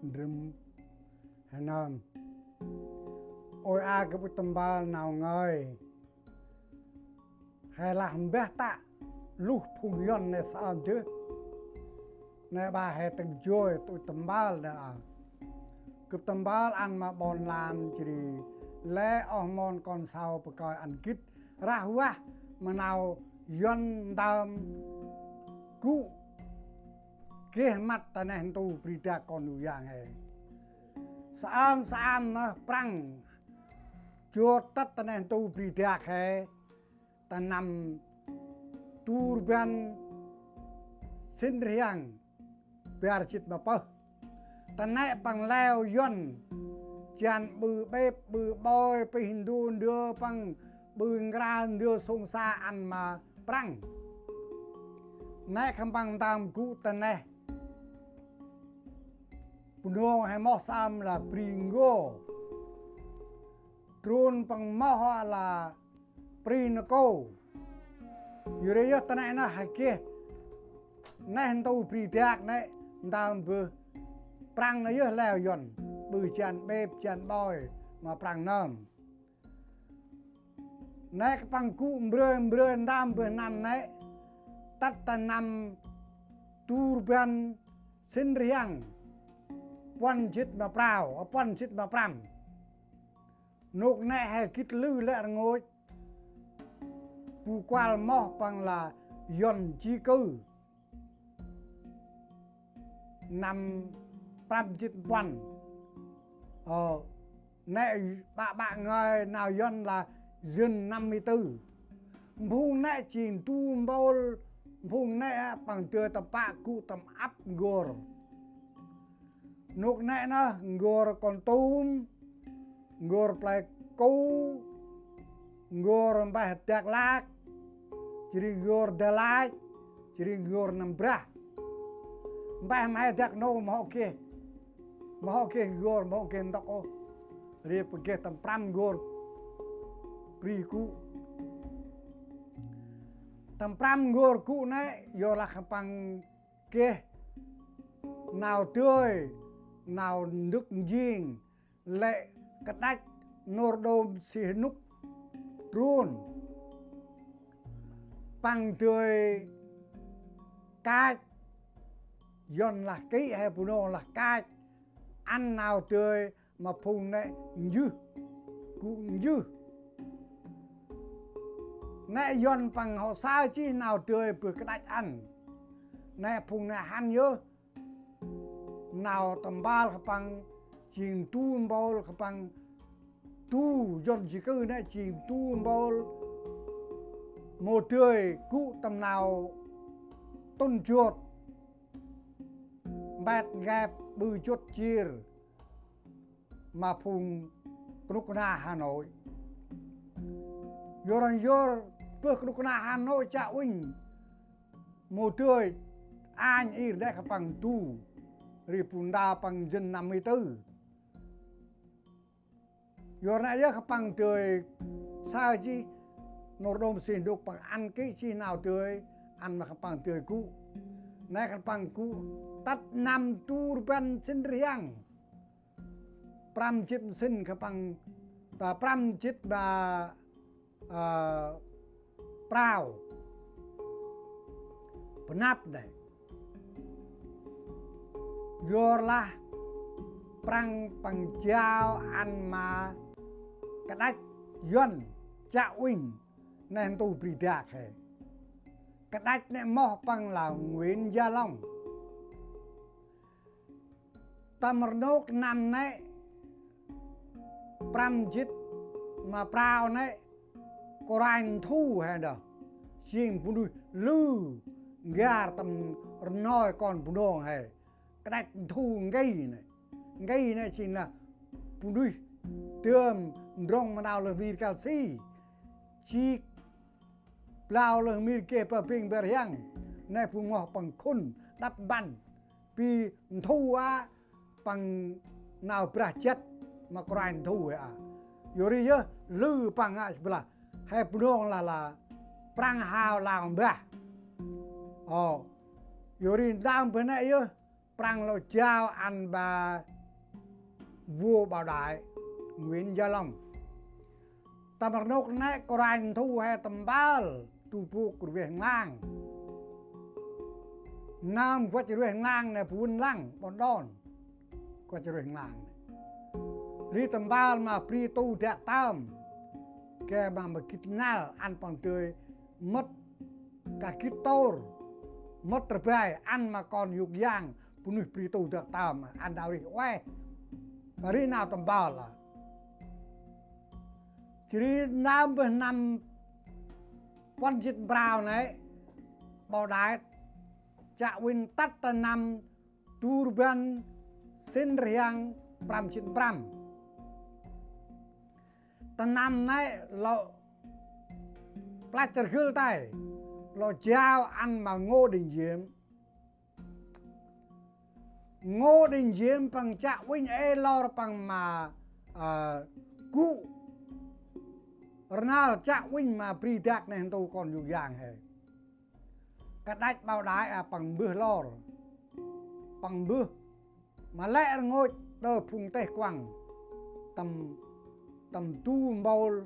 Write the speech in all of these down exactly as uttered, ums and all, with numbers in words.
ndrơm he nơm. Ôi a gâp ŭch tâm mpơl nau ngơi. He lah mbah tă luh phung Yuăn nê saơm dơh. Nê ƀa he tâng joi tui tâm mpơl nê a. Gâp tâm mpơl ăn ma ƀon lan jêh ri lĕ oh mon kon sau bơh kơi ăn gĭt rah vah ma nau Yuăn ntơm gŭ geh măt ta neh ntu bri dak kon Yôk Yang he. Saơm saơm nơh Prăng jot tât ta neh ntu bri dak he ta năm du rbăn sĭn rhiăng bar jêt ma pơh. Ta nê păng leo Yuăn jan ƀư ƀêp ƀư ƀoi pih ndô ndơ păng ƀư nkra ndơ sông sa ăn ma Prăng. Nê khân păng ntơm gŭ ta neh Bunong he moh saơm lah Bri Ngô. Trôn păng moh lah Bri Nako. Yor ri yơh ta nê nơh he geh neh ntu bri dak nê ntơm bơh Prăng nơh yơh leo Yuăn ƀư jan ƀêp jan ƀoi ma Prăng nơm. Nê khân păng gŭ mbrơi mbrơi ntơm bơh năm nê tât ta năm du rbăn sĭn rhiăng puăn jêt ma prao, ơ, puăn jêt ma prăm. Nôk nê he gĭt lư lĕ rngôch bu kuăl moh păng lah Yuăn di cư. Năm prăm jêt puăn. Ơ, nê ƀă ƀă ngơi nau Yuăn lah dân năm mươi tư. Phung nê jêng du mpôl, phung nê păng dơi tâm pă gŭ tâm ăp n'gor. Nôk nê nơh n'gor Kon Tum, n'gor Plei Ku, n'gor mpeh Dak Lak, jêh ri n'gor Đà Lạt, jêh ri n'gor Năm Brah. Mpeh mhe Dak Nô mâu geh, mâu geh n'gor, mâu geh ntŭk ôh. Ri păng geh tâm prăm n'gor bri gŭ. Tâm prăm n'gor gŭ nê, yor lah khân păng geh nau dơi, nau ndâk njêng, lĕ kađăch Nôr Đôm Sihanouk Drôn. Păng dơi kach, Yuăn lah kĭ, he Bunong lah kach, ăn nau dơi ma phung nê njưh, gŭ njưh. Nê Yuăn păng hŏ saơ jêh nau dơi bơh kađăch ăn. Nê phung nê hăn yơh. Nau tâm mpơl khân păng jêng du mpôl khân păng du Yuăn di cư nê jêng du mpôl mâu dơi gŭ tâm nau tŭn jot mbet ngep ƀư jot jêr ma phung knŭk kna Hà Nội. Yor ăn yor bơh knŭk kna Hà Nội chiă uănh mâu dơi anh ir nê khân păng du ri bu nda păng dân năm mươi tư. Yor nê yơh khân păng dơi saơ jêh Nôr Đôm Sihanouk păng ăn kĭ jêh nau dơi ăn ma khân păng dơi gŭ. Nê khân păng gŭ tât năm du rbăn sĭn rhiăng prăm jêt ma sĭn khân păng, ta prăm jêt ma, ơ, prao. Pnăp nê. Yor lah Prăng păng jao ăn ma kađăch Yuăn chiă uănh neh ntu bri dak he. Kađăch nê moh păng lah Nguyễn Gia Long. Tâm rnôk năm nê prăm jêt ma prao nê Kôranh Nthu he nơh. Jêng bunuyh lư n'gar tâm rnoi kon Bunong he. Kađăch Nthu Ngây nê. Ngây nê jêng lah bunuyh dơm ndrŏng ma nau lơh mir kăl si. Jêh blao lơh mir geh bơh bêng bơh rhiăng. Nê bu moh păng khŭn đăp mpăn. Bi Nthu a păng nau brah jât ma Kôranh Nthu he a. Yor ri yơh lư păng a blah. He Bunong lah lah Prăng hao Lao Mbah. Ơ. Yor ri ntơm bơh nê yơh Prăng lŏ jao ăn ba vua Bảo Đại Nguyễn Gia Long. Tâm rnôk nê kôranh Nthu he tâm mpơl du bôk rveh nglang. Năm văch rveh nglang nê bu vân lăng ƀon đon. Văch rveh nglang nê. Ri tâm mpơl ma bri tu dak tơm. Gay ma ma gĭt năl ăn păng dơi mât kah gĭt tôr. Mât rbai ăn ma kon yôk yang bunuyh bri tu dak tơm ăn nau rêh ueh. Ri nau tâm mpơl a. Jêh ri năm bơh năm puăn jêt prao nê, Bảo Đại chă uănh tât ta năm du rbăn sĭn rhiăng prăm jêt prăm. Ta năm nê lŏ plăch rgâl tay, lŏ jao ăn ma Ngô Đình Diệm. Ngô Đình Diệm păng chă uănh ê lor păng ma, a, gŭ rnăl chă uănh ma bri dak neh ntu kon yôk yang he. Kađăch Bảo Đại a păng mbơh lor. Păng mbơh ma lĕ rngôch đơ phung têh kuăng. Tâm tâm du mpôl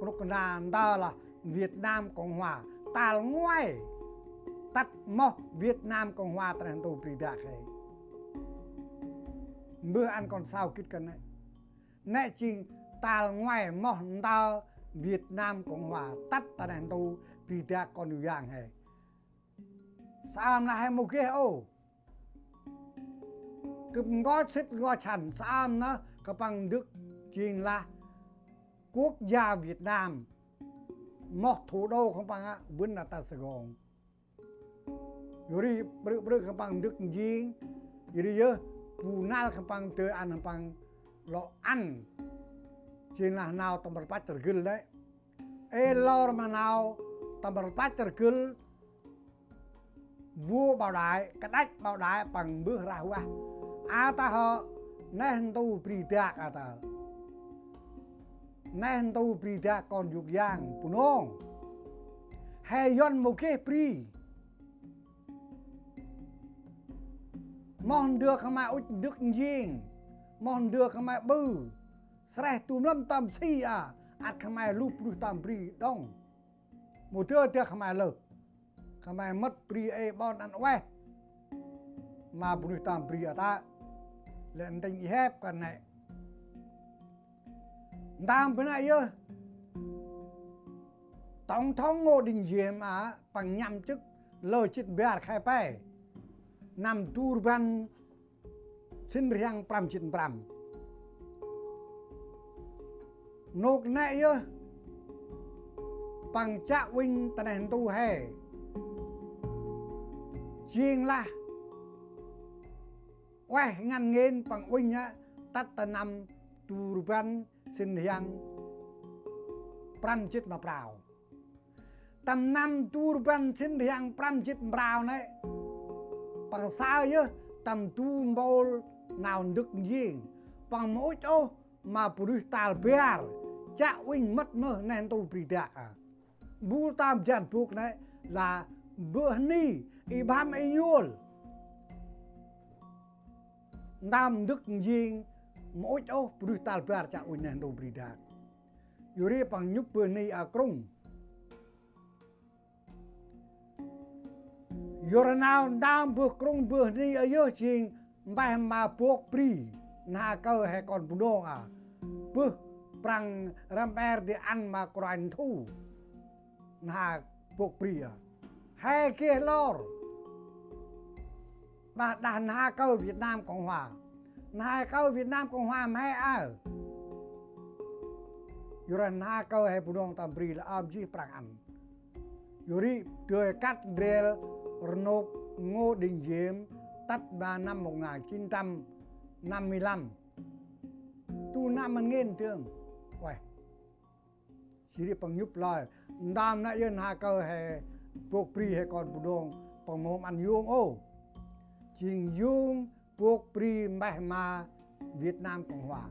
krŭk kna ndơ lah Việt Nam Cộng Hòa. Tal ngoai tât moh Việt Nam Cộng Hòa ta neh ntu bri dak he. Mbơh ăn kon sau gĭt kơt nê. Nê jêng tal ngoai moh ndơ Việt Nam Cộng Hòa tât ta neh ntu bri dak kon yôk yang he. Saơm nơh he mâu geh ôh. Gâp nkoch sĭt nkoch hăn, saơm nơh khân păng ndâk jêng lah quốc gia Việt Nam. Moh thủ đô khân păng a, bân a ta Sài Gòn. Yor ri ƀrư̆ ƀrư̆ khân păng ndâk njêng, yor ri yơh bu năl khân păng dơi ăn khân păng lŏ ăn. Jêng lah nau tâm rpăch rgâl nê. Ê lor ma nau tâm rpăch rgâl vua Bảo Đại, kađăch Bảo Đại păng mbơh rah vah. A ta hŏ neh ntu bri dak a ta. Neh ntu bri dak kon yôk yang Bunong. He Yuăn mâu geh bri. Moh ndơ khân may ŭch ndâk njêng. Moh ndơ khân may ƀư. Sreh du mlâm tơm si a, ăt khân may lup bruih tơm bri đŏng. Mâu dơi dơi khân may lơh. Khân may mât bri ê ƀon ăn ueh. Ma bunuyh tơm bri a ta. Lĕ ntĭnh i hep kơt nê. Ntơm bơh nê yơh. Tổng thống Ngô Đình Diệm a, păng nhậm chức lơ jê̆t bar khay pe. Năm du rbăn sĭn rhiăng prăm jê̆t prăm. Nôk nê yơh păng chă uănh ta neh ntu he. Jêng lah ueh ngăn ngên păng uănh a tât ta năm du rbăn sĭn rhiăng prăm jê̆t ma prao. Tâm năm du rbăn sĭn rhiăng prăm jê̆t ma prao nê. Păng saơ yơh tâm du mpôl nau ndâk njêng. Păng mâu ŭch ôh ma bunuyh tal bar. Chă uănh mât mơh neh ntu bri dak a. Bu tâm jan bôk nê lah bơh ni i bhăm i nhuôl. Ntơm ndâk njêng mâu ŭch ôh bunuyh tal bar chă uănh neh ntu bri dak. Yor ri păng nhŭp bơh ni a krŭng. Yor nau ntơm bơh krŭng bơh ni a yơh jêng mpeh ma bôk bri. Nha kơ he kon Bunong a. Bơh prăng răm er di ăn ma kôranh Nthu. Nha bôk bri a. He geh lor. Ƀah đah nha kơ Việt Nam Cộng Hòa. Nha kơ Việt Nam Cộng Hòa mhe aơ. Yor nha kơ he Bunong tơm bri lah ơm jêh prăng ăn. Yor ri dơi kăt ndrel rnôk Ngô Đình Diệm tât ma năm một ngàn chín trăm năm mươi lăm. Tu năm mân ngên dơm. Ueh. Jêh ri păng nhŭp lơi. Ntơm nê yơh nha kơ he bôk bri he kon Bunong păng mâu ăn yông ôh. Jêng yông bôk bri mpeh ma Việt Nam Cộng Hòa.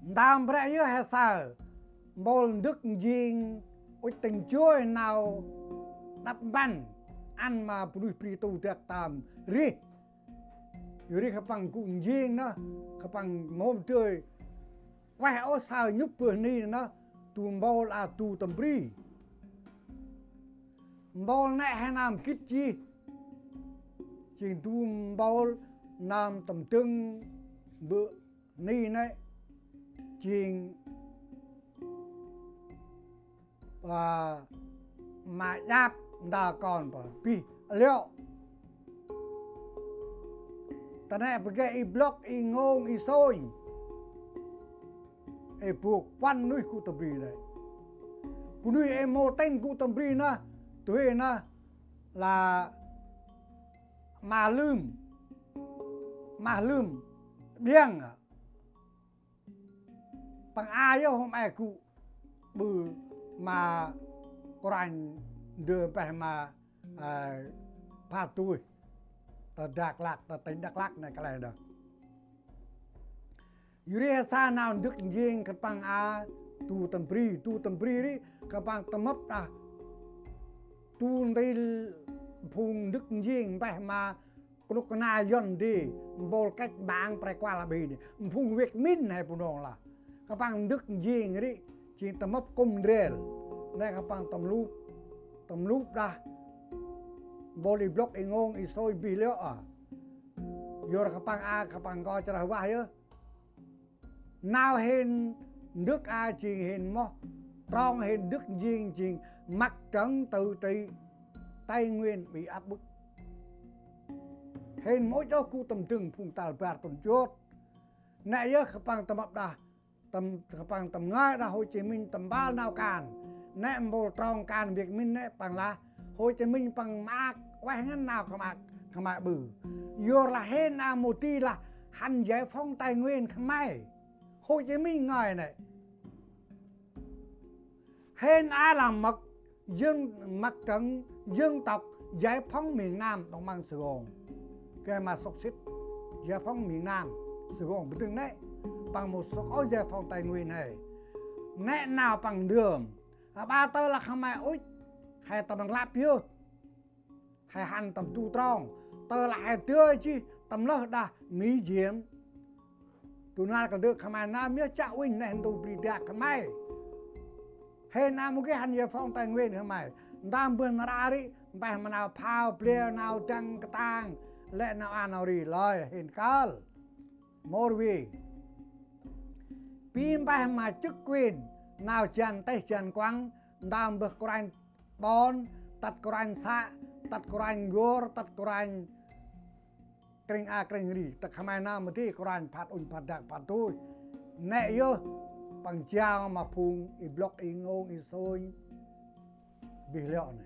Ntơm bră yơh he saơ mpôl ndâk njêng ŭch tĭng joi nau đăp mpăn ăn ma bunuyh bri tu dak tơm rêh. Yor ri khân păng gŭ njêng nơh, khân păng mâu dơi ueh ôh saơ nhŭp bơh ni nơh, du mpôl a du tâm bri. Mpôl nĕ he nơm gĭt jêh. Jêng du mpôl nơm tâm dâng bơh ni nĕ jêng, a, ma jap nda kon pa bih lĕ. Ta nĕ bơh geh i blŏk, i ngông, i sông. Ê bôk puăn nuih gŭ tâm bri nĕ. Bunuyh ê mâu tĭng gŭ tâm bri nơh, tui nơh lah ma lưm, ma lưm biăng. Păng a yơh hôm e gŭ ƀư ma kôranh ndơ mpeh ma, ơ, phat tui ta Dak Lak, ta tỉnh Dak Lak nĕ kăl e nơh. Yor ri he sa nau ndâk njêng khân păng a du tâm bri, du tâm bri ri khân păng tâm mâp đah du ntil phung ndâk njêng mpeh ma knŭk kna Yuăn dê, mpôl cách mạng prê kuăl a bê nê. Phung Việt Minh he Bunong lah. Khân păng ndâk njêng ri, jêng tâm mâp kŭm ndrel. Nĕ khân păng tâm lup, tâm lup đah mpôl i blŏk, i ngông, i sông bih lĕ a. Yor khân păng a, khân păng kŏ chrah vah yơh. Nau hên ndâk a jêng hên moh trong hên ndâk njêng jêng Mặt trận tự trị Tây Nguyên bị áp bức. Hên mâu ŭch ôh gŭ tâm dâng phung tal bar tŭn jot. Nĕ yơh khân păng tâm mâp đah, tâm, khân păng tâm ngơi đah Hồ Chí Minh tâm mpơl nau kan. Nĕ mpôl trong kan Việt Minh nĕ păng lah Hồ Chí Minh păng maak ueh ngăn nau khân may, khân may ƀư. Yor lah hên a mâu di lah hăn giải phóng Tây Nguyên khân may. Hồ Chí Minh ngơi nĕ. Hên a lah mặt dân, mặt trận dân tộc giải phóng miền Nam đồng bằng Sài Gòn. Gay ma sŏk sĭt giải phóng miền Nam Sài Gòn bơh dâng nĕ. Păng mâu sŏk ôh giải phóng Tây Nguyên he. Nĕ nau păng ndơm. A, ƀa tơ lah khân may ŭch he tâm rnglăp yơh. He hăn tâm du trong. Tơ lah he dơi jêh tâm lơh đah Mỹ Diệm. Du nar kăl dơk khân may nơm yơh chiă uănh neh ntu bri dak khân may. Hên a mâu geh hăn giải phóng Tây Nguyên khân may. Ntơm bơh nar a ri mpeh ma nau phao ble, nau dăng katang, lĕ nau a nau ri lơi hên kơl. Mâu ri. Bi mpeh ma chức quyền nau jan têh jan kuăng, ntơm bơh kôranh ƀon, tât kôranh să, tât kôranh n'gor, tât kôranh krĭng a krĭng ri, tât khân may nơm mâu di kôranh phat ŭnh phat dak phat tui. Nĕ yơh păng jao ma phung i blŏk, i ngông, i sông bih lĕ nĕ.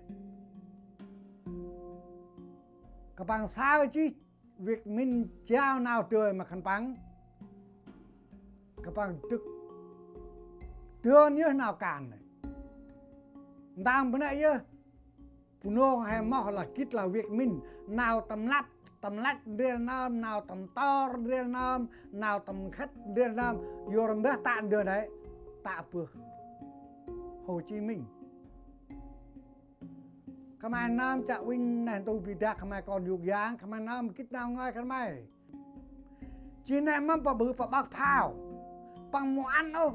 Khân păng saơ jêh Việt Minh jao nau dơi ma khân păng. Khân păng dâk dơn yơh nau kan nĕ. Ntơm bơh nĕ yơh Bunong he moh lah gĭt lah Việt Minh. Nau tâm lăp tâm lăch ndrel nơm, nau tâm tor ndrel nơm, nau tâm nkhât ndrel nơm. Yor mbah tă ndơ nĕ, tă bơh Hồ Chí Minh. Khân may nơm chiă uănh neh ntu bri dak khân may kon yôk yang, khân may nơm gĭt nau ngơi khân may. Jêh nĕ mâm pă ƀư pă ƀơk phao. Păng mâu ăn ôh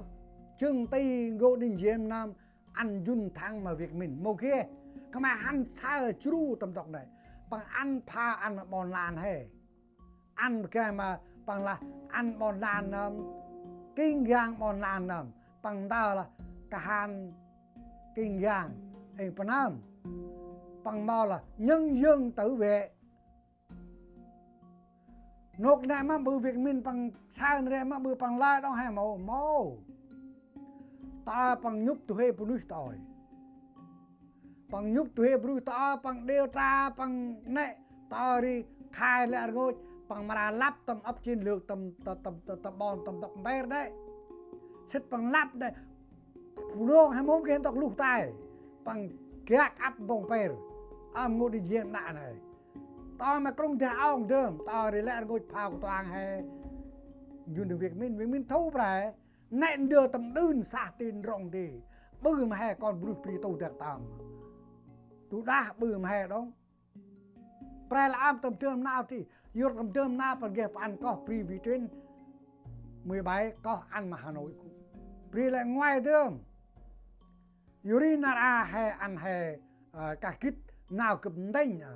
jâng ti Ngô Đình Diệm nơm ăn njŭn thắng ma Việt Minh. Mâu geh. Khân may hăn saơ jru tâm dŏk nĕ. Păng ăn phao ăn ƀon lan he. Ăn geh ma păng lah ăn ƀon lan nơm. King gang ƀon lan nơm. Păng ntơ lah kahan King gang êng pơnơm. Păng mâu lah nhân dân tự vệ. Nôk nĕ mâm ƀư Việt Minh păng saơ nre mâm ƀư păng lơi đŏng he mâu, mâu. Tơ păng nhŭp du huê bunuyh tơ ơi. Păng nhŭp du huê bunuyh tơ ơi, păng điều tra, păng nĕ tơ ơi ri khai lĕ rngôch, păng mra lăp tâm ăp chiến lược tâm, tâm, tâm, tâm, tâm ƀon, tâm dŏk mper nĕ. Sĭt păng lăp nĕ. Bunong he mâu geh ntŭk luh tay. Păng gak ăp ntŭk mper. Ơm Ngô Đình Diệm đă nĕ. Tơ ma krŭng dah ong dơm, tơ ri lĕ rngôch phao ktuang he. Njŭn Việt Minh, Việt Minh thu brai. Nĕ ndơ tâm đưn sah tin rŏng ti. Ƀư ma he kon bunuyh bri tu dak tơm. Tu đah ƀư ma he đŏng. Prai lah ăn tâm dơm nau ti. Yor tâm dơm nau păng geh păng ăn koh bri vi tuyến mười bảy, koh ăn ma Hà Nội gŭ. Bri lĕ ngoai dơm. Yor ri nar a he ăn he, ơ, kah gĭt nau gâp ntĭnh, ơ.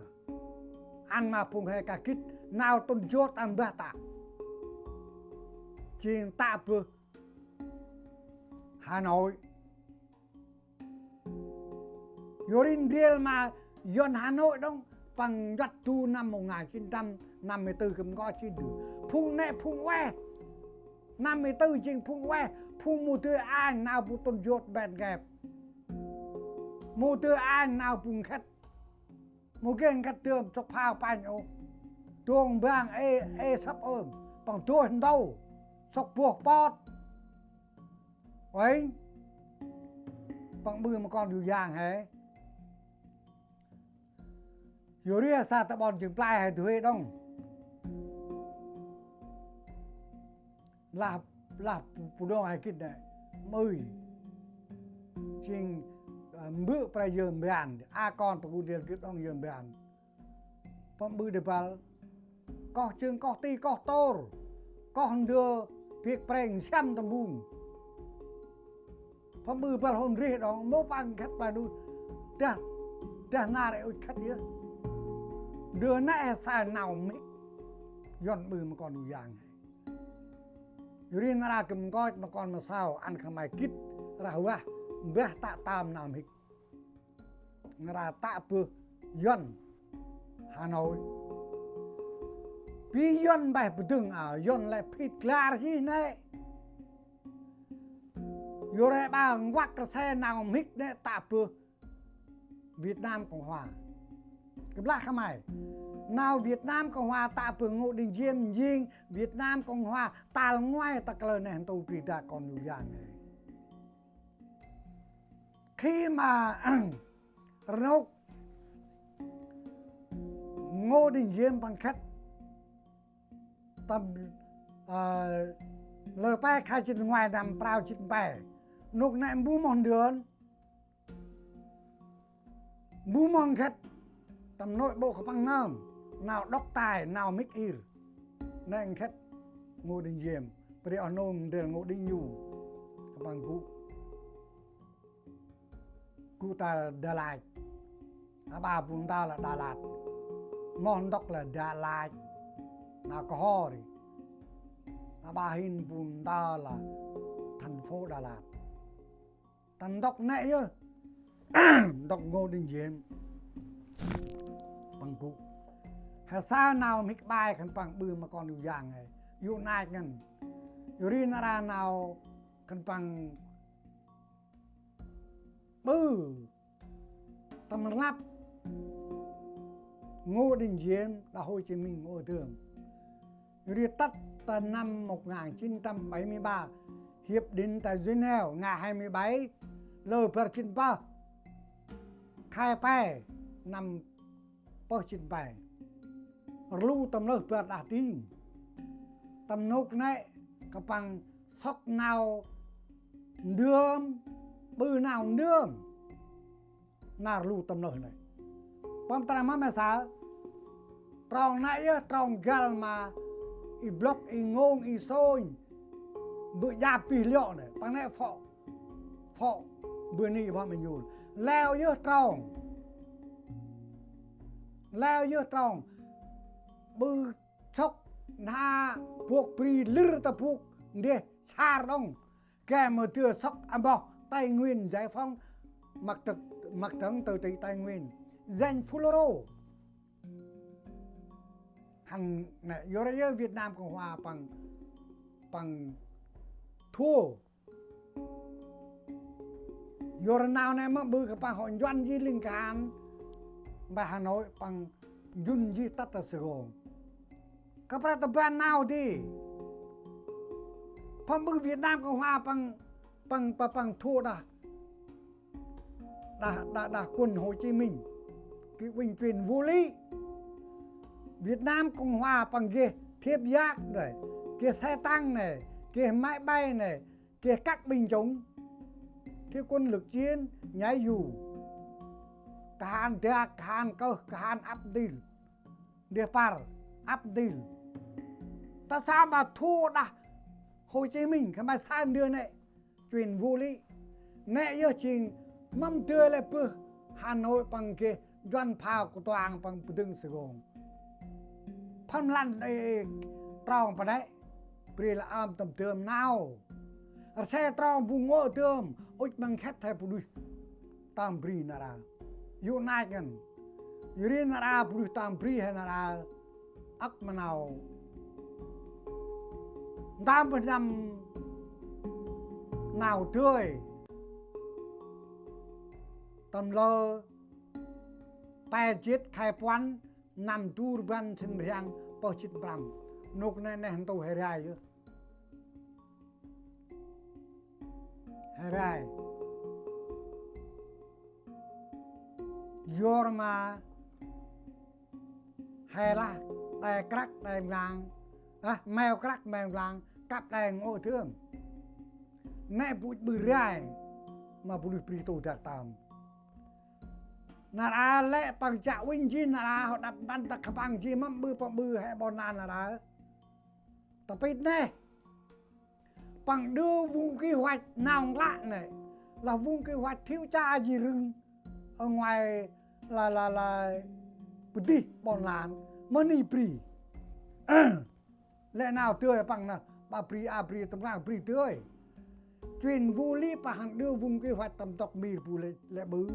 Ăn ma phung he kah gĭt nau tŭn jot ăn mbah tă. Jêng tă bơh Hà Nội. Yor ri ndrel ma Yuăn Hà Nội đŏng, păng nchuăt du năm một ngàn chín trăm năm mươi tư gâp nkoch jêh dơm. Phung nê phung ueh. Năm mươi tư jêng phung ueh, phung mâu dơi anh nau bu tŭn jot ben ghep. Mâu dơi anh nau bu nkhât. Mâu geh nkhât dơm sŏk phao panh ôh. Dŏng bang ê, ê săp ơm. Păng dôih ntâu. Sŏk boh pot. Uêng. Păng ƀư ma kon Yôk Yang he. Yor ri sa ta ƀon jêng play he du huê đŏng. Lah, lah bu, bu đŏng he gĭt nê. Mưi. Jêng, ơ, mbơ̆ prai yơm ban. A kon păng gŭ ndrel gĭt đŏng yơm ban. Păng ƀư đe băl. Koh jêng koh ti koh tôr. Koh ndơ biêk preng siăm tâm bung. Păng ƀư băl hôn rêh đŏng, mâu păng khât play nu. Dah, dah nar ê ŭch khât yơh. Ndơ nê he sa nau mhĭk. Yuăn ƀư ma kon Yôk Yang he. Yor ri nar a gâp nkoch ma kon ma sau, ăn khân may gĭt rah vah, mbah tă tơm nau mhĭk. Nar a tă bơh Yuăn Hà Nội. Bi Yuăn mbah bơh dâng a, Yuăn lĕ phit glar jêh nê. Yor ri ƀă nguak rse nau mhĭk nê tă bơh Việt Nam Cộng Hòa. Gâp lah khân may. Nau Việt Nam Cộng Hòa tă bơh Ngô Đình Diệm jêng Việt Nam Cộng Hòa tal ngoai ta kalơ neh ntu bri dak kon Yôk Yang he. Khi ma rnôk Ngô Đình Diệm păng khât tâm, ơ, lơ pe khay jêt ngoai năm prao jêt pe. Nôk nê mbu moh ndơn. Mbu moh nkhât. Tâm nội bộ khân păng nơm. Nau độc tài, nau mhĭk ir. Nê nkhât Ngô Đình Diệm. Pri oh nông ndrel Ngô Đình Nhu. Khân păng gŭ. Gŭ ta Đà Lạt. Aƀaơ bu ntơ lah Đà Lạt. Moh ntŭk lah Đà Lạt. Nau kơho ri. Aƀaơ hên bu ntơ lah thành phố Đà Lạt. Ta ntŭk nê yơh. Ntŭk Ngô Đình Diệm. Păng gŭ. He sa nau mhĭk ƀai khân păng ƀư ma kon Yôk Yang he. Yôk năch ngăn. Yor ri nar a nau khân păng ƀư tâm rnglăp Ngô Đình Diệm đah Hồ Chí Minh ngôi dơm. Yor ri tât ta năm một ngàn chín trăm bảy mươi ba, Hiệp định ta Geneva ngày hai mươi bảy, lơ bar jêt pơh, khay pe, năm pơh jêt pe. Rlu tâm lơh bar đah ding. Tâm nôk nê khân păng sŏk nau ndơm, ƀư nau ndơm. Nar rlu tâm lơh nê. Păng tra ma me sa. Trong nê yơh, trong găl ma i Blok, i Ngông, i Sông. Bơ̆ jap bih lŏ nê. Păng nê phŏ. Phŏ bơni bơh me njŭl. Leo yơh trong. Leo yơh trong. Ƀư sŏk nha bôk bri lĕ ta bôk ndeh sar đŏng. Gay ma dơi sŏk amboh Tây Nguyên giải phóng mặt trận, mặt trận tự trị Tây Nguyên. Danh Fulro. Hăn nê, yor ri yơh Việt Nam Cộng Hòa păng, păng thua. Yor nau nê ma ƀư khân păng hŏ njuăn jêh ling kan. Mbah Hà Nội păng njŭn jêh tât ta Sài Gòn. Kơp rah ta ban nau dê. Păng ƀư Việt Nam Cộng Hòa păng, păng, păng, păng thua đah. Đah, đah, đah quân Hồ Chí Minh. Cái unh quyền vô lý. Việt Nam Cộng Hòa păng geh thiếp giặc nê, geh xe tăng nê, geh máy bay nê, geh các binh chủng, thiếu quân lược chiến, nhảy dù, kahan dak, kahan kơh, kahan ăp ntil. Ndeh păr, ăp ntil. Ta sa ma thu đah Hồ Chí Minh, khân may say ndơ nê, chuyên vô lý. Nê yơh jêng mâm dơi lĕ bơh Hà Nội păng geh juăn phao ktuang păng pơdâng Sài Gòn. Pham lăn ê trong pa nê, bri lah ơm tâm dơm nau. Rse trong bu ngŏ dơm, ŭch măng khĕt he bu đuih. Tâm bri nar aơ. Yô̆ nač ngăn. Yor ri nar aơ bu đuih tâm bri he nar aơ. Âk ma nau. Ntơm bơh năm nau dơi. Tâm lơ pe jêt khay puăn năm du rbăn sĭn rhiăng pơh jêt prăm. Nôk nê neh ntu he rai yơh. He rai. Yor ma he lah đe krăk đe nglang. Ah, meo krăk meo nglang, kăp đe ngŏ dơm. Nê bu ŭch ƀư rai ma bu đuih bri tu dak tơm. Nar aơ lĕ păng chiă uănh jêh nar aơ hŏ đăp mpăn ta khân păng jêh mâm ƀư păng ƀư he ƀon lan nar aơ. Ta pit nê. Păng đưa vùng quy hoạch nau nglă nê. Lah vùng quy hoạch thiếu cha gì rừng ở ngoài là, là, là pơdih ƀon lan. Mơni bri. Lĕ nau dơi păng nơh, ƀă bri a bri tâm rkăng bri dơi. Chuyên vô lý păng hăn đưa vùng quy hoạch tâm tŏk mir bu lĕ, lĕ ƀư.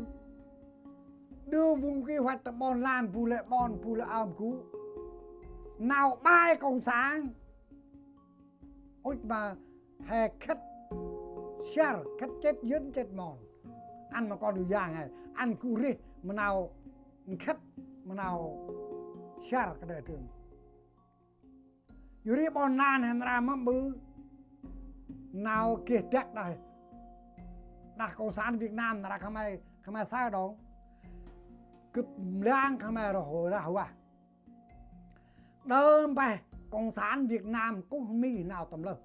Đưa vùng quy hoạch tâm ƀon lan bu lĕ ƀon bu lĕ ơm gŭ. Nau bai cộng sản. Ŭch ma he khĕt siăr, khĕt chĕt yơn chĕt mon. Ăn ma kon Yôk Yang he, ăn gŭ rêh ma nau khĕt, ma nau siăr kơ đe dơm. Yor ri ƀon lan he nar aơ mâm ƀư. Nau geh dăk đah, đah cộng sản Việt Nam nar aơ khân may, khân may say đŏng. Gâp mblang khân may rah, rah vah. Đơm bơh cộng sản Việt Nam kuh Mi nau tâm lơh.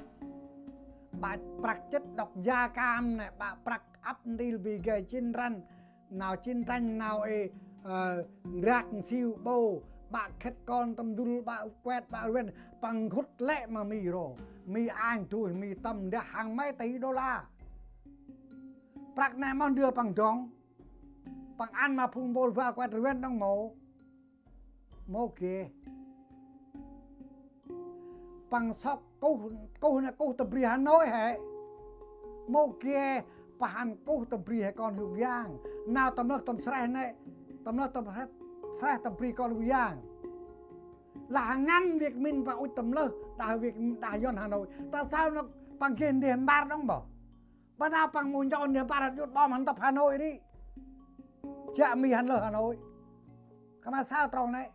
Ƀă prăk chĕt đŏk da cam nê, ƀă prăk ăp ntil vì geh chiến tranh, nau chiến tranh nau ê, ơ, nrak nsiu ƀô, ƀă khĕt kon tâm dŭl, ƀă kuet, ƀă rvên, păng nkhŭt lĕ ma Mi ro. Mi anh tui, Mi tâm ndah hàng mấy tỷ đô la. Prăk nê mơh ndơ păng dŏng. Păng ăn ma phung mpôl băl kuet rvên đŏng mâu. Mâu geh. Păng sŏk kuh, kuh nê kuh tâm bri Hà Nội he. Mâu geh, păng hăn kuh tâm bri he kon Yôk Yang. Nau tâm lơh tâm sreh nê, tâm lơh tâm sreh, sreh tâm bri kon Yôk Yang. Lah ngăn Việt Minh păng ŭch tâm lơh, đah Việt, đah Yuăn Hà Nội. Ta sao nơh păng geh ndeh mpăr đŏng ƀơh. Bơ nau păng mâu nchon ndeh mpăr hăn jŭt bom hăn tŭp Hà Nội ri. Chiă Mi hăn lơh Hà Nội. Khân may say trong nê.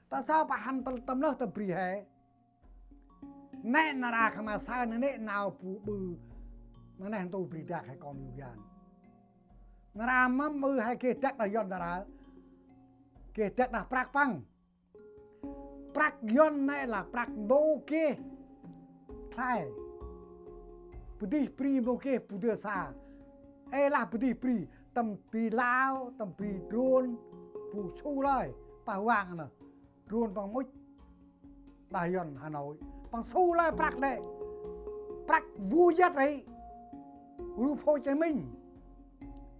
Ta sao păng hăn tâm, tâm lơh tâm bri he. Nê nar aơ khân may say nê, nê nau bu ƀư. Ma neh ntu bri dak he kon Yôk Yang. Nar aơ mâm ƀư he geh dăk đah Yuăn nar aơ. Geh dăk đah prăk păng. Prăk Yuăn nê lah prăk mâu geh khlay. Pơdih bri mâu geh bu dơi sa. Ê lah pơdih bri, tâm bri Lao, tâm bri drôn, bu su lơi, pah vang nơh. Drôn păng mŭch đah Yuăn Hà Nội. Păng su lơi prăk nê. Prăk vu yăt ri. Rup Hồ Chí Minh.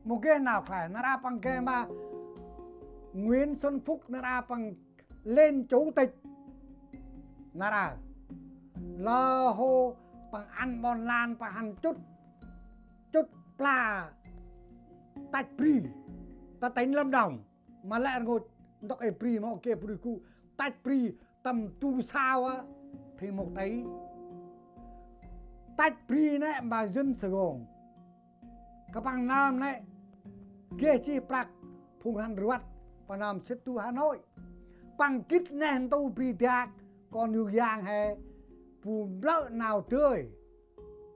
Mâu geh nau khlay, nar aơ păng geh ma Nguyễn Xuân Phúc, nar aơ păng lên chủ tịch. Nar aơ. Lơ hô păng ăn ƀon lan păng hăn chŭt. Chŭt pla tăch bri. Ta tỉnh Lâm Đồng. Ma lĕ rngôch ntŭk ê bri mâu geh bri gŭ. Tăch bri tâm du sao a. Thì một tỷ. Tăch bri nê ma Yuăn Sài Gòn. Kơ păng nơm nê, geh jêh prăk phung hăn rvăt, păng nơm sĭt tu Hà Nội. Păng gĭt neh ntu bri dak, kon Yôk Yang he, bu mplơ̆ nau dơi,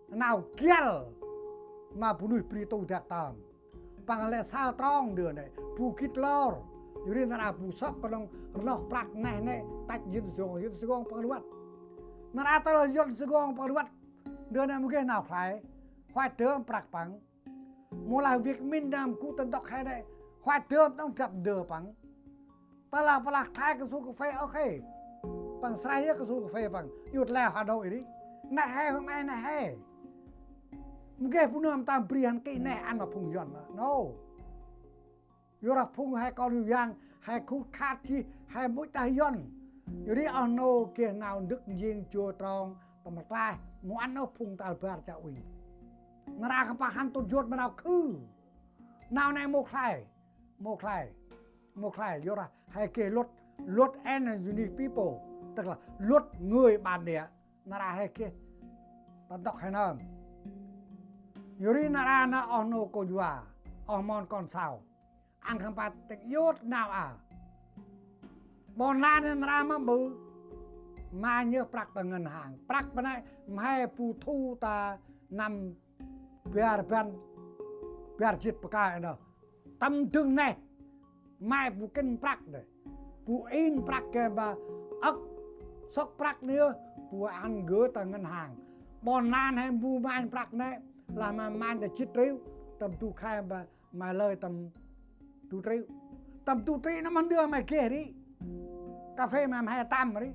nau găl, ma bunuyh bri tu dak tơm. Păng lĕ sa trong ndơ nê, bu gĭt lor, yor ri nar aơ bu sŏk knŏng rnoh prăk neh nê, tăch Yuăn Sài Gòn, Yuăn Sài Gòn păng rvăt. Nar aơ tơlah Yuăn Sài Gòn păng rvăt, ndơ nê mâu geh nau khlay, hoach dơm prăk păng. Mâu lah Việt Minh nơm gŭ ta ntŭk he nê, hoach dơm đŏng drăp ndơ păng. Ta lah plah khlay kasu kaphê, ok. Păng sreh yơh kasu kaphê păng. Yŭt leo Hà Nội ri. Neh he hôm e neh he. Mâu geh bu nơm tâm bri hăn kĭ neh ăn ma phung Yuăn. No. Yor lah phung he kon Yu Yang, he khut khat jêh, he mŭch tah Yuăn. Yor ri oh nô geh nau ndâk njêng jô trong tâm rklaih. Mâu ăn ôh phung tal bar chiă uănh. Nar aơ khân păng hăn tŭt jot ma nau khư. Nau nê mâu khlay. Mâu khlay. Mâu khlay. Yor lah he geh luật, luật indigenous people, tức là luật người bản địa. Nar aơ he geh. Ta ntŭk he nơm. Yor ri nar aơ nơh oh nô kônh va, oh mon kon sau. Ăn khân păng tĭng yŭt nau a. Ƀon lan he nar aơ ma ƀư. Ma nhơh prăk ta ngân hàng. Prăk bơh nê, ma he bu thu ta năm bar rbăn, bar jât pơkă nơh. Tâm dâng neh. May bu kĭn prăk nê. Bu in prăk geh ma âk sŏk prăk nê yơh, bu ăn gơ̆ ta ngân hàng. Ƀon lan he bu manh prăk nê, lah ma manh ta jât triệu, tâm du khe ma, ma lơi tâm du triệu. Tâm du triệu nơh ma ndơ may geh ri. Cà phê ma, ma he tâm ri.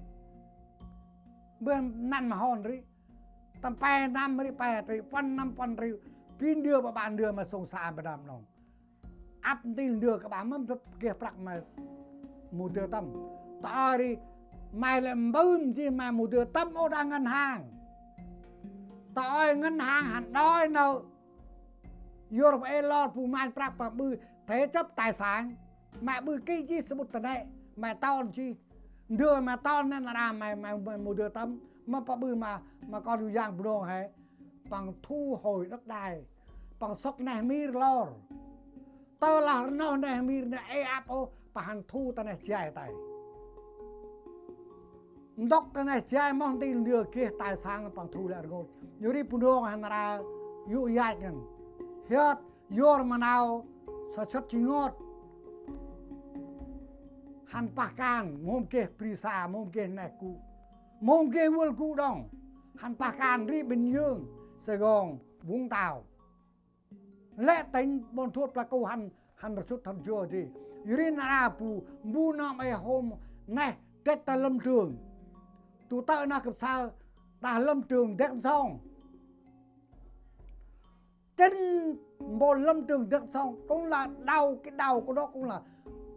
Bơh năn ma hon ri. Tâm pe năm ri pe triệu, puăn năm puăn triệu. Bi ndơ ƀa ƀa ndơ ma sông sa bơh năm nông. Ăp ntil ndơ kơ ƀa mâm sŭp geh prăk ma mâu dơi tâm. Ta ơi ri, may lĕ mbơm jêh ma mâu dơi tâm ôh đah ngân hàng. Ta ơi ngân hàng hăn đòi nợ. Yor ƀa ê lor bu manh prăk păng ƀư thế chấp tài sản. May ƀư kĭ jêh sămƀŭt ta nê. May ton jêh. Ndơ may ton nê nar aơ may, may, may mâu dơi tâm. Ma păng ƀư ma, ma kon Yu Yang bu nông he. Păng thu hồi đất đai. Păng sŏk neh mir lor. Tơ lah rnoh neh mir nê ê ăp ôh, păng hăn thu ta neh jay tay. Ntŭk ta neh jay moh ntil ndơ geh tài sản păng thu lĕ rngôch. Yor ri bu nông he nar aơ yô̆ yach ngăn. Hiơt yor ma nau sa sât ji ngot. Hăn pah kan, mâu hôm geh bri sa, mâu hôm geh neh gŭ. Mâu hôm geh vâl gŭ đŏng. Hăn pah kan ri Bình Dương, Sài Gòn, Vũng Tàu. Lĕ tỉnh Buôn Thuột Pleiku hăn, hăn rsŭt hăn jua di. Yor ri nar aơ bu, bu nơm ê hôm neh dăch ta lâm trường. Tu tơ̆ nơh kơp saơ đah lâm trường Dak Song. Chăn mpôl lâm trường Dak Song, cũng là đầu, cái đầu của nó cũng là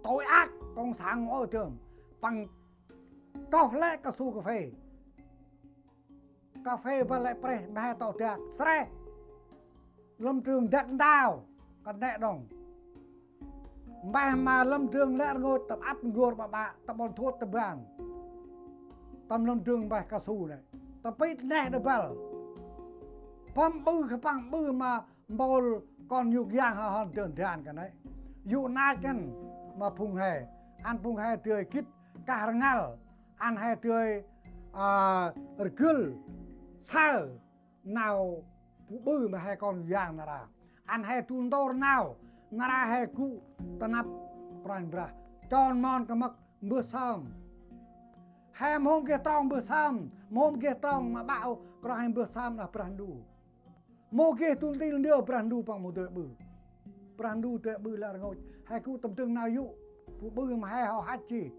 tội ác, cộng sản ngõ tường. Păng koh lĕ kasu cà phê. Cà phê bơh lĕ prêh, mhe tŏ dak, sreh. Lâm trường Dak Ndao, kăn nê đŏng. Mbah ma lâm trường lĕ rngôch tâm ăp n'gor ƀa ƀă, tâm Buôn Thuột tâm ban. Tâm lâm trường mbah kasu nê. Tâm pit neh đơ băl. Păng ƀư khân păng ƀư ma mpôl kon Yôk Yang hŏ hŏn dơn dan kơ nê. Yô̆ năch ngăn ma phung he. Ăn phung he dơi gĭt kah rngal. Ăn he dơi, a, rgâl. Saơ. Nau bu ƀư ma he kon Yôk Yang nar aơ. Ăn he du ntor nau, nar aơ he gŭ ta năp Kôranh Brah. Chon mon kmăk mbơh sơm. He mâu hôm geh trong mbơh sơm, mâu hôm geh trong ma ƀă ôh, kơnong he mbơh sơm đah Brah Ndu. Mâu geh du ntil ndơ Brah Ndu păng mâu dơi ƀư. Brah Ndu dơi ƀư lĕ rngôch. He gŭ tâm dâng nau yô̆. Bu ƀư ma he hŏ hăch jêh.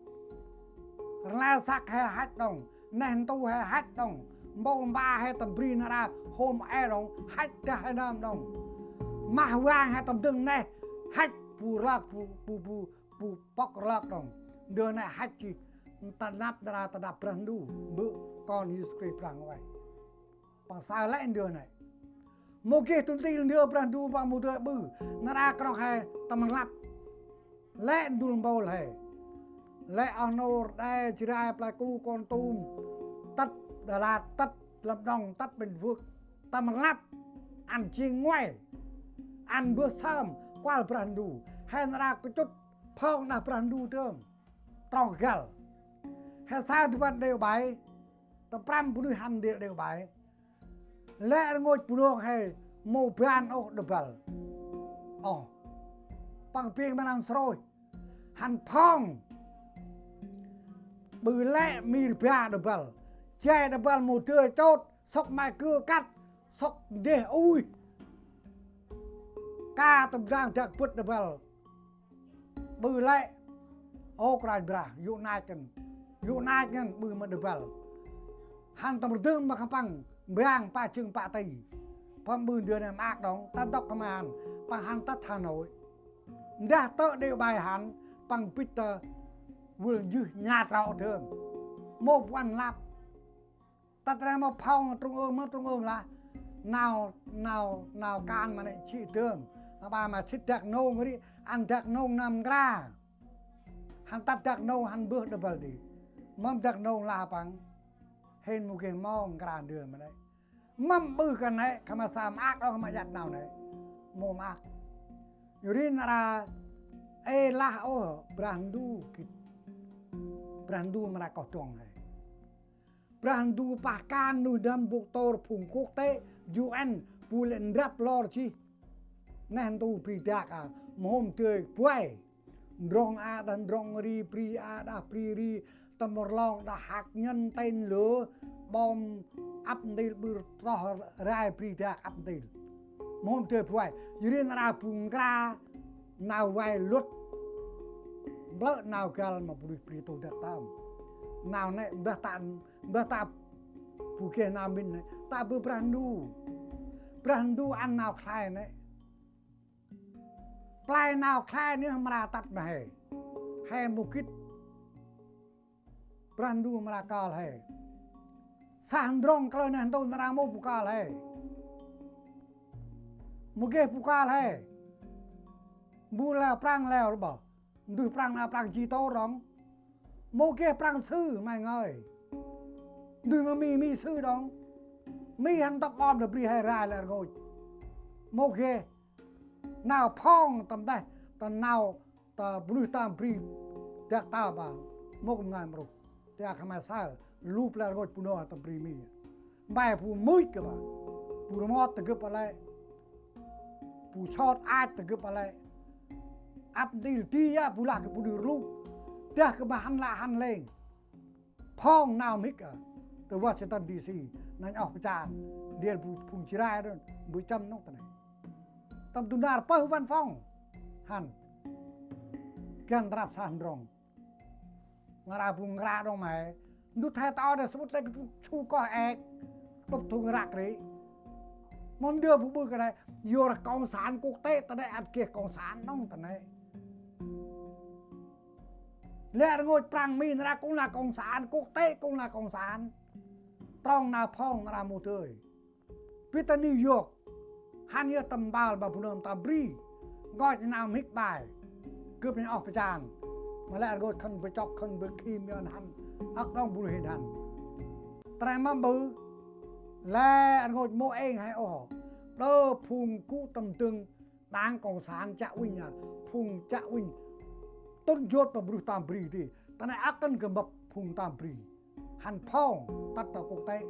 Rnglay săk he hăch đŏng. Neh ntu he hăch đŏng. Mpôl mpa he tâm bri nar aơ hôm e đŏng. Hăch dah he nơm đŏng. Mah vang he tâm dâng neh. Hăch bu rlak bu, bu, bu, bu pŏk rlak đŏng. Ndơ nê hăch jêh. Ta năp nar aơ ta năp Brah Ndu. Bơ̆ kon Yêsu Krist Brah Huêng Ueh. Păng saơ lĕ ndơ nê. Mâu geh du ntil ndơ Brah Ndu păng mâu dơi ƀư. Nar aơ kơnong he tâm rnglăp. Lĕ ndŭl mpôl he. Lĕ oh nô Rđê, Jrai, Pleiku, Kon Tum. Tât Đà Lạt, tât Lâm Đồng, tât Bình Phước. Tâm rnglăp. Ăn jêng ngoai. Ăn mbơh sơm. Kuăl Brah Ndu. He nar aơ kơ chŭt. Phŏng đah Brah Ndu tơm. Trong găl. He saơ du băn đeo bai. Tâm prăm bunuyh hăn ndêl đeo bai. Lĕ rngôch bu nông he mâu ban ôh đơ băl. Ôh. Păng bêng ma nau nsrôih. Hăn phŏng. Ƀư lĕ mir ba đơ băl. Jay đơ băl mâu dơi chôt. Sŏk may kơ kăt. Sŏk ndeh ui. Ka tâm dang dak bŭt đơ băl. Ƀư lĕ. Ơ Kôranh Brah, yô̆ nach ngăn, yô̆ nach ngăn ƀư ma đơ băl. Hăn tâm rdâng ma khân păng mbang pă jâng pă ti. Păng ƀư ndơ nê maak đŏng, ta ntŭk khân may hăn, păng hăn tât Hà Nội. Ndah tơ̆ đê̆ bai hăn, păng bĭch ta vâl jưh nhar trŏ dơm. Mâu bu ăn lăp. Tât rê ma phŏng trung ương, ma trung ương lah. Nau, nau, nau kan ma nê jê̆ dơm. Aƀaơ ma sĭt Dak Nông ri, ăn Dak Nông năm nkra. Hăn tât Dak Nông hăn bơh đơ băl di. Mâm Dak Nông lah păng. Hên mâu geh mâu nkra ndơ ma nê. Mâm ƀư kơt nê, khân may sa maak đŏng khân may jăt nau nê. Mâu maak. Yor ri nar aơ, ê lah ôh, Brah Ndu gĭt. Brah Ndu mra koh dŏng he. Brah Ndu pah kan nuih n'hâm bôk tôr phung quốc tế, U N, bu lĕ ndrăp lor jêh. Neh ntu bri dak a, mhôm dơi buay. Ndrŏng a đah ndrŏng ri, bri a đah bri ri, tâm rlong đah hăk nhăn tên lơ, bom ăp ntil ƀư troh rai bri dak ăp ntil. Mhôm dơi buay, yor ri nar aơ bu nkra, nau vay luật, mplơ̆ nau găl ma bu rih bri tôh dak tơm. Nau nê mbah ta, mbah ta bu geh nau mĭn nê, ta bơh Brah Ndu. Brah Ndu ăn nau khlay nê. Play nau khlay nê mra tât ma he. He mâu gĭt. Brah Ndu mra kơl he. Sah ndrŏng kalơ neh ntu nar aơ mâu bu kơl he. Mâu geh bu kơl he. Bu leo prăng leo rbah. Nduih prăng na prăng ji tô rŏng. Mâu geh prăng sư may ngơi. Nduih ma Mi, Mi sư đŏng. Mi hăn tăp ƀon đah bri he rai lĕ rngôch. Mâu geh. Nau phŏng tâm deh, ta nau, ta bu nuih tâm bri dak tơm a, mâu kơm ngai mrô. Ti a khân may saơ, lup lĕ rngôch bu nô tâm bri Mi. Mbai bu muih kơ ba. Bu rmot ta gâp a lĕ. Bu sot ach ta gâp a lĕ. Ăp ntil di yă bu lah kơ bu nuih rluk. Dah kơ ma hăn lah hăn lêng. Phŏng nau mhĭk a, ta Washington D C, nanh oh pchan, ndrel bu phung Jrai đŏng, bu chăm nôk ta nê. Tâm du nar pơh văn phòng, hăn. Găn drăp sah ndrŏng. Nar aơ bu nkra đŏng may, ndŭt he ta đah samƀŭt lĕ kơ bu su koh êk, đŭp thŭng răk ri. Mâu ndơ bu ƀư kơ nê, yor cộng sản quốc tế ta nê ăt geh cộng sản đŏng ta nê. Lĕ rngôch prăng Mi nar aơ kŭng lah cộng sản, quốc tế kŭng lah cộng sản. Trong nau phŏng nar aơ mâu dơi. Bĭt ta New York. Hăn yơh tâm bal ba bu nơm ta bri. Nkoch nau mhĭk bai. Gâp nê oh pchan. Ma lĕ rngôch khân bơchok khân bơkhim yơn hăn. Âk đŏng bu hên hăn. Trê ma ƀư. Lĕ rngôch mâu êng he ôh. Đơ phung gŭ tâm dâng Đảng Cộng sản chạ unh a, phung chạ unh tŭn jot ma bruih tam bri di. Ta nê âk kăn gâp mbăp phung tam bri. Hăn phŏng tât ta quốc tế.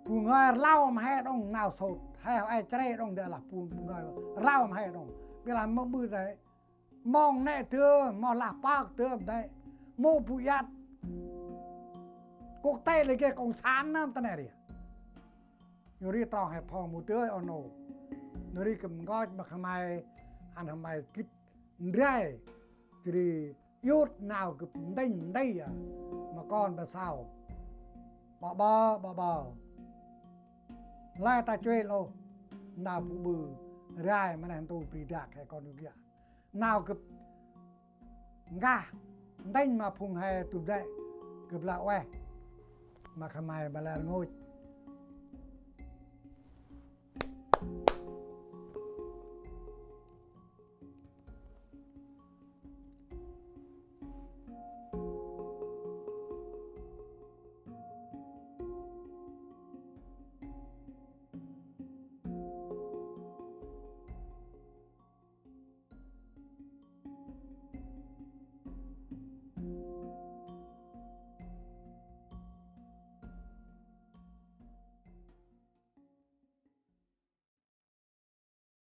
Bu ngơi rlau ma he đŏng nau sôt, he hŏ e chrê đŏng de lah bu, bu ngơi rlau ma he đŏng. Bi lah ma ƀư de, mong nê dơm, mong lah pơk dơm de. Mâu bu iăt. Quốc tế lĕ geh cộng sản năm ta nê ri. Yor ri trong he phŏng mâu dơi oh nô. Yor ri gâp nkoch ma khân may, ăn khân may gĭt ndrai. Yor ri yut nau gâp nđênh nđei a ma kon ba sau. Ba ba, ba ba. Lơi ta chuêl ôh. Nau bu ƀư rai ma neh ntu bri dak he kon yuk yă. Nau gâp nkah nđênh ma phung he tŭp dê, gâp lah ueh ma khân may ma lĕ rngôch